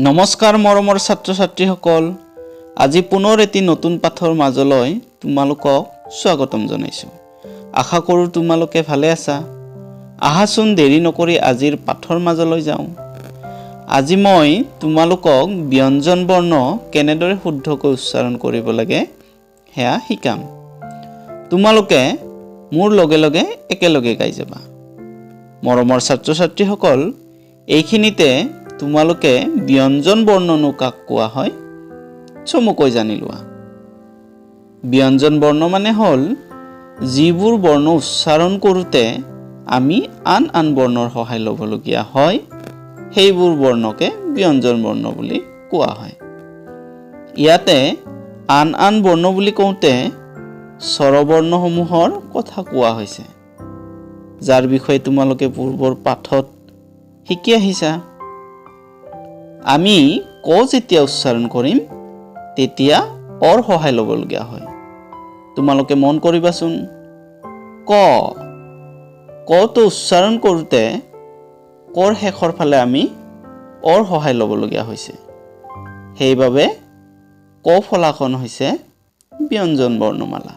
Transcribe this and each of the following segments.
নমস্কাৰ মৰমৰ ছাত্ৰ ছাত্ৰীসকল, আজি পুনৰ এটি নতুন পাঠৰ মাজলৈ তোমালোকক স্বাগতম জনাইছোঁ। আশা কৰোঁ তোমালোকে ভালে আছা। আহাচোন, দেৰি নকৰি আজিৰ পাঠৰ মাজলৈ যাওঁ। আজি মই তোমালোকক ব্যঞ্জন বৰ্ণ কেনেদৰে শুদ্ধকৈ উচ্চাৰণ কৰিব লাগে সেয়া শিকাম। তোমালোকে মোৰ লগে লগে একেলগে গাই যাবা। মৰমৰ ছাত্ৰ ছাত্ৰীসকল, এইখিনিতে তোমালোকে ব্যঞ্জন বৰ্ণনো কাক কোৱা হয় চমুকৈ জানি লোৱা। ব্যঞ্জন বৰ্ণ মানে হ'ল যিবোৰ বৰ্ণ উচ্চাৰণ কৰোঁতে আমি আন আন বৰ্ণৰ সহায় ল'বলগীয়া হয়, সেইবোৰ বৰ্ণকে ব্যঞ্জন বৰ্ণ বুলি কোৱা হয়। ইয়াতে আন আন বৰ্ণ বুলি কওঁতে স্বৰবৰ্ণসমূহৰ কথা কোৱা হৈছে, যাৰ বিষয়ে তোমালোকে পূৰ্বৰ পাঠত শিকি আহিছা। আমি ক যেতিয়া উচ্চাৰণ কৰিম, তেতিয়া অৰ সহায় ল'বলগীয়া হয়। তোমালোকে মন কৰিবাচোন, ক কটো উচ্চাৰণ কৰোঁতে কৰ শেষৰ ফালে আমি অৰ সহায় ল'বলগীয়া হৈছে। সেইবাবে ক ফলাখন হৈছে ব্যঞ্জন বৰ্ণমালা।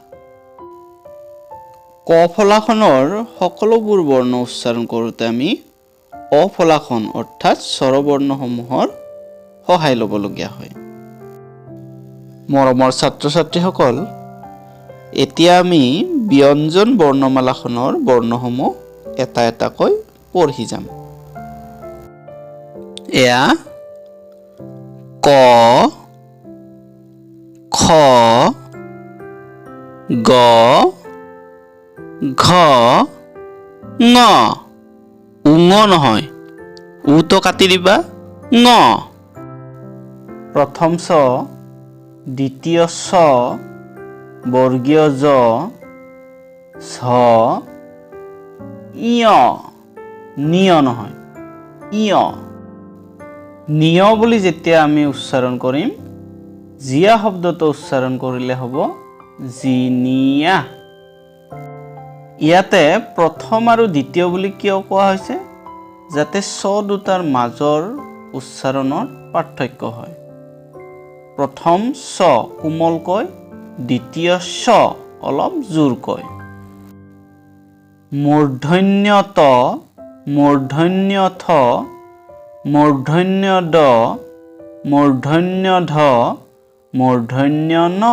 ক ফলাখনৰ সকলোবোৰ বৰ্ণ উচ্চাৰণ কৰোঁতে আমি অ ফলাখন অৰ্থাৎ স্বৰবৰ্ণসমূহৰ সহায় ল'বলগীয়া হয়। মৰমৰ ছাত্ৰ ছাত্ৰীসকল, এতিয়া আমি ব্যঞ্জন বৰ্ণমালাখনৰ বৰ্ণসমূহ এটা এটাকৈ পঢ়ি যাম। এয়া ক, খ, গ, ঘ, ঙ। উঙ নহয়, উটো কাটি দিবা, ঙ। প্ৰথম চ, দ্বিতীয় চ, বৰ্গীয় জ, ঝ, ইয়। নিয় নহয়, ইয়। নিয় বুলি যেতিয়া আমি উচ্চাৰণ কৰিম, জীয়া শব্দটো উচ্চাৰণ কৰিলে হ'ব জিনিয়া। ইয়াতে প্ৰথম আৰু দ্বিতীয় বুলি কিয় কোৱা হৈছে? যাতে চ দুটাৰ মাজৰ উচ্চাৰণৰ পাৰ্থক্য হয়। প্ৰথম চ কোমলকৈ, দ্বিতীয় চ অলপ জোৰকৈ। মূৰ্ধন্য ত, মূৰ্ধন্য থ, মূৰ্ধন্য দ, মূৰ্ধন্য ধ, মূৰ্ধন্য ন।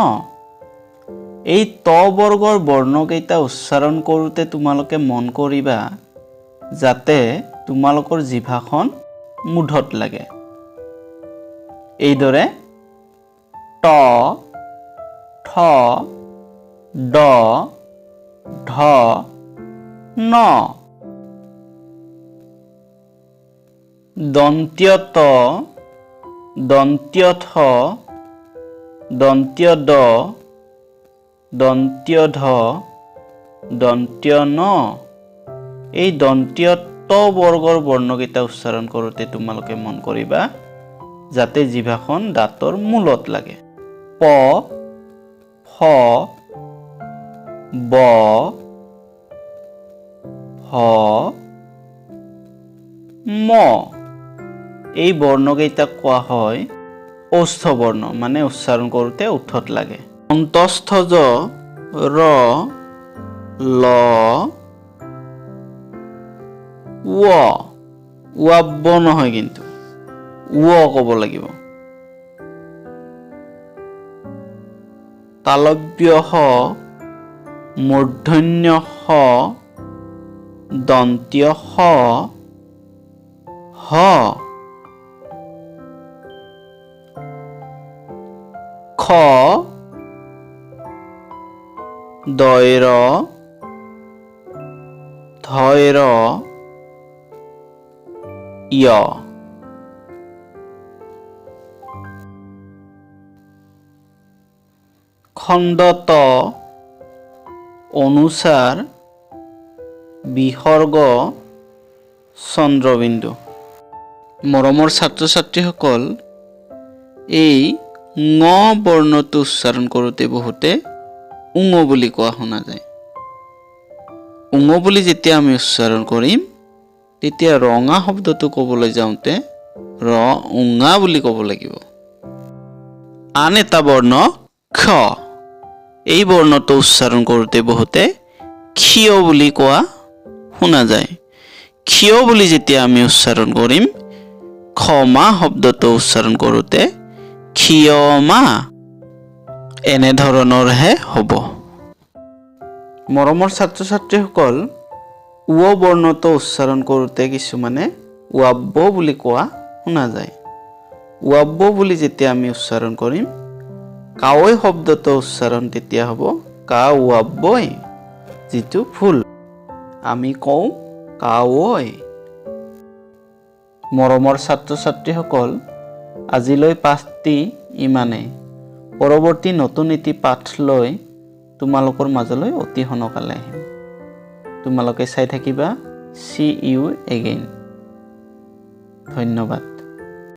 এই ত বৰ্গৰ বৰ্ণকেইটা উচ্চাৰণ কৰোঁতে তোমালোকে মন কৰিবা যাতে তোমালোকৰ জিভাখন মুঠত লাগে। এইদৰে ট, ঠ, ড, ঢ, ন। দন্ত্য ত, দন্ত্য থ, দন্ত্য দ, দন্ত্য ধ, দন্ত্য ন। এই দন্ত্য ত বৰ্গৰ বৰ্ণকেইটা উচ্চাৰণ কৰোঁতে তোমালোকে মন কৰিবা যাতে জিভাখন দাঁতৰ মূলত লাগে। প, ফ, ব, ভ, ম। এই বৰ্ণকেইটাক কোৱা হয় ঔষ্ঠ বৰ্ণ, মানে উচ্চাৰণ কৰোঁতে ওঠত লাগে। অন্তস্থ জ, ৰ, ল, ৱ। ৱাব্য নহয় কিন্তু, ৱ ক'ব লাগিব। তালব্য স, মূৰ্ধন্য স, দন্ত্য স, হ। খ, দয়ৰ, ধৈৰ, য়। খণ্ডত, অনুসাৰ, বিসৰ্গ, চন্দ্ৰবিন্দু। মৰমৰ ছাত্ৰ ছাত্ৰীসকল, এই ঙ বৰ্ণটো উচ্চাৰণ কৰোঁতে বহুতে উঙ বুলি কোৱা শুনা যায়। উঙ বুলি যেতিয়া আমি উচ্চাৰণ কৰিম, তেতিয়া ৰঙা শব্দটো ক'বলৈ যাওঁতে ৰ উঙা বুলি ক'ব লাগিব। আন এটা বৰ্ণ ক্ষ। এই বৰ্ণটো উচ্চাৰণ কৰোঁতে বহুতে ক্ষীয় বুলি কোৱা শুনা যায়। ক্ষীয় বুলি যেতিয়া আমি উচ্চাৰণ কৰিম, ক্ষমা শব্দটো উচ্চাৰণ কৰোঁতে ক্ষীয়মা এনেধৰণৰহে হ'ব। মৰমৰ ছাত্ৰ ছাত্ৰীসকল, ৱ বৰ্ণটো উচ্চাৰণ কৰোঁতে কিছুমানে ৱাব্য বুলি কোৱা শুনা যায়। ৱাব্য বুলি যেতিয়া আমি উচ্চাৰণ কৰিম, কাৱৈ শব্দটো উচ্চাৰণ তেতিয়া হ'ব কা ৱাব্বই, যিটো ভুল। আমি কওঁ কাৱৈ। মৰমৰ ছাত্ৰ ছাত্ৰীসকল, আজিলৈ পাঠটি ইমানেই। পৰৱৰ্তী নতুন এটি পাঠ লৈ তোমালোকৰ মাজলৈ অতি সোনকালে আহিম। তোমালোকে চাই থাকিবা। See you again. ধন্যবাদ।